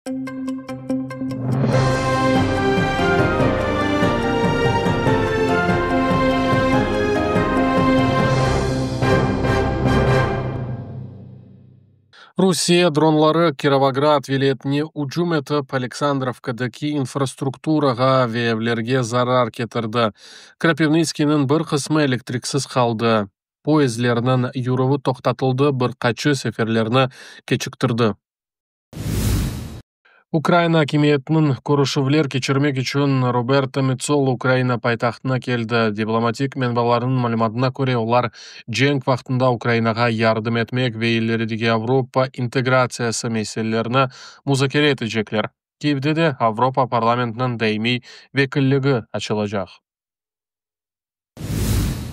Rusiye dronları Kirovograd vilâyetine ücüm etip, Aleksandrovkadaki infrastrukturağa ve evlerge zarar ketirdi. Kropivnıtskiyniñ bir qısmı elektriksiz qaldı, poyezdlerniñ yürüvi toqtatıldı, bir qaçı seferlerni keçiktirdi. Ukraina akimiyetiniñ körüşüvler keçirmek içün Roberta Metsola Ukraina paytahtına keldi. Diplomatik menbalarnıñ malümatına köre, olar cenk vaqtında Ukrainağa yardım etmek ve ilerideki Avropa integratsiyası meselelerini muzakere etecekler. Kyivde de Avropa parlamentiniñ daimiy vekilligi açılacaq.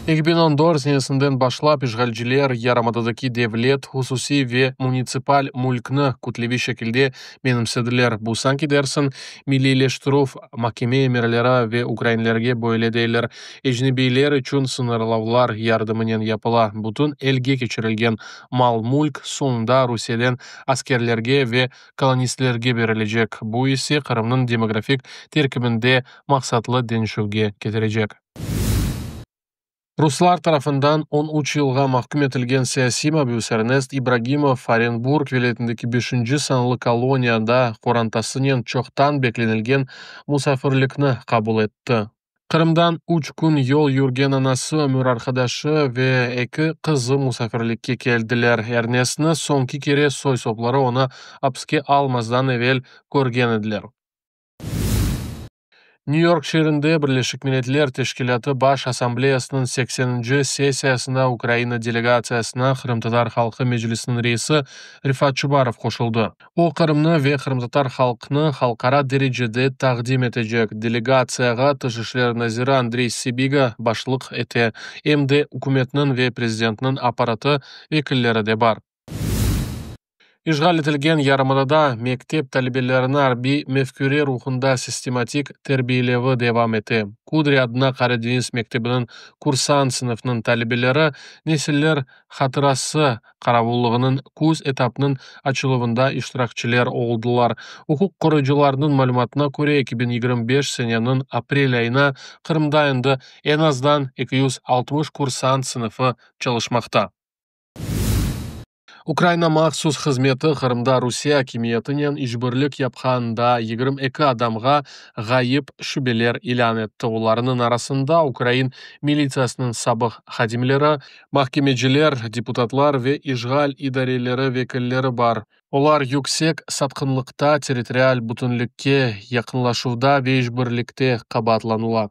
2014 senesinden başlap işğalciler yarımadadaki devlet, hususiy ve munitsipal mülkni kütleviy şekilde menimsediler. Bu, sanki dersiñ, milliyleştirüv, makeme emirleri ve ukrainlerge böyle deyler, ecnebiyler içün sıñırlavlar yardımınen yapıla. Bütün elge keçirilgen mal-mülk soñunda Rusiyeden askerlerge ve kolonistlerge berilecek, bu ise Qırımnıñ demografik terkibinde maqsatlı deñişüvge ketirecek. Ruslar tarafından 13 yılğa mahküm etilgen siyasiy mabüs Ernest İbragimov Orenburg vilâyetindeki beşinci sanlı koloniyada qorantasınen çoqtan beklenilgen musafirlikni qabul etti. Qırımdan üç kün yol yürgen anası, ömür arqadaşı ve eki qızı musafirlikke keldiler. Ernestni soñki kere soy-sopları onı apiske almazdan evel körgen ediler. Nyü-York şeerinde Birleşik Milletler Teşkilâtı Baş Assambleyasınıñ sekseninci sessiyasında Ukraina delegatsiyasına Qırımtatar halqı Meclisiniñ reisi Refat Çubarov qoşuldı. O, Qırımnı ve qırımtatar halqnı halqara derecede taqdim etecek. Delegatsiyağa Tış işler naziri Andrey Sıbiga başlıq ete, em de ükümetniñ ve prezidentniñ apparatı vekilleri de bar. İşğal etilgen yarımadada mektep talebelerini arbiy mefküre ruhunda sistematik terbiyelevi devam ete. Kudri adına Qara deñiz mektebiniñ kursant sınıfınıñ talebeleri Nesiller hatırası qaravullığınıñ küz etapınıñ açıluvında iştirakçiler oldılar. Uquq qoruyıcılarnıñ malümatına köre, 2025 seneniñ aprel ayına Qırımda endi eñ azdan 260 kursant sınıfı çalışmaqta. Ukraina mahsus hızmeti Qırımda Rusiye akimiyetinen işbirlik yapqan daa 22 adamğa ğayıp şübeler ilân etti. Olarnıñ arasında ukrain militsiyasınıñ sabıq hadimleri, mahkemeciler, deputatlar ve işğal idareleri vekilleri bar. Olar yüksek satqınlıqta, territorial bütünlikke yaqınlaşuvda ve işbirlikte qabaatlanıla.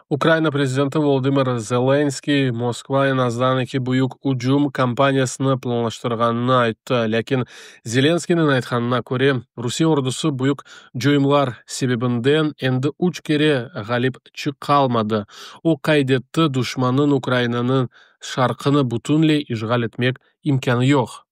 Ukrayina prezidenti Volodımır Zelenskıy Moskva eñ azdan eki büyük ücüm kampaniyasını planlaştırğanını ayttı. Lâkin, Zelenskıynıñ aytqanına köre, Rusiye ordusı büyük coyumlar sebebinden endi üç kere ğalip çıqalmadı. O qayd etti, duşmannıñ Ukrayinanıñ şarqını bütünley işğal etmek imkânı yoq.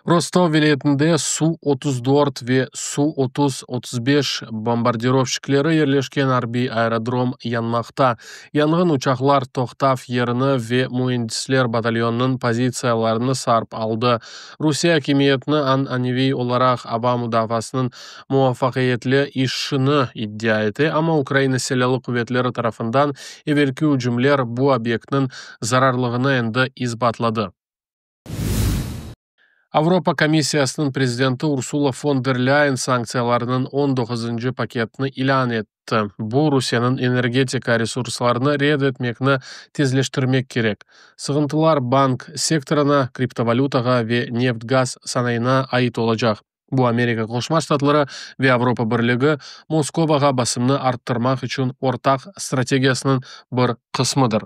Rostov vilâyetinde Su-34 ve Su-30-35 bombardirovşçikleri yerleşken arbiy aerodrom yanmaqta. Yanğın uçaqlar toqtav yerini ve müendisler batalyonınıñ pozitsiyalarını sarıp aldı. Rusiye akimiyeti ananeviy olaraq ava mudafaasınıñ muvafaqiyetli işini iddia ete, amma Ukraina Silâlı quvetleri tarafından evelki ücümler bu obyektniñ zararlılığını endi isbatladı. Avropa komissiyasınıñ prezidenti Ursula fon der Lâyen sanktsiyalarnıñ on doquzıncı paketini ilân etti. Bu, Rusiyeniñ energetika resurslarını red etmekni tezleştirmek kerek. Sığıntılar bank sektorına, kriptovalütağa ve neft-gaz sanayına ait olacaq. Bu, Amerika Qoşma Ştatları ve Avropa Birligi Moskovağa basımnı arttırmaq içün ortaq strategiyasınıñ bir qısmıdır.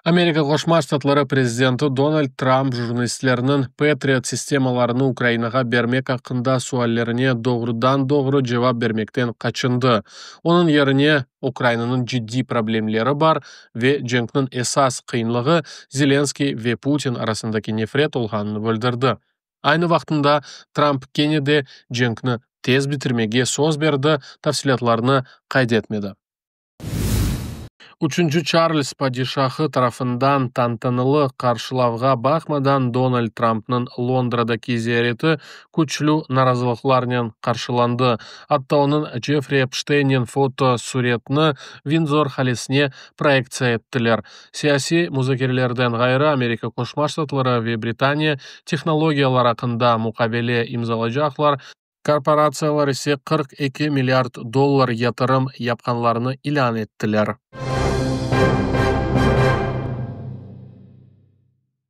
Amerika Qoşma Ştatları prezidenti Donald Trump jurnalistlerniñ Patriot sistemalarını Ukrainağa bermek aqqında suallerine doğrudan-doğru cevap bermekten qaçındı. Onıñ yerine, Ukrainanıñ ciddiy problemleri bar ve cenkniñ esas qıyınlığı Zelenskıy ve Putin arasındaki nefret olğanını bildirdi. Aynı vaqtında Trump kene de cenkni tez bitirmege söz berdi, tafsilâtlarnı qayd etmedi. Üçünci Çarlz padişahı tarafından tantanalı qarşılavğa baqmadan, Donald Trampnıñ Londradaki ziyareti küçlü narazılıqlarnen qarşılandı. Atta onıñ Ceffri Epşteynnen foto süretini Vindzor qalesine proyektsiya ettiler. Siyasiy muzakerelerden ğayrı, Amerika Qoşma Ştatları ve Britaniya tehnologiyalar aqqında muqavele imzalaycaqlar, korporatsiyalar ise 42 milliard dollar yatırım yapqanlarını ilân ettiler.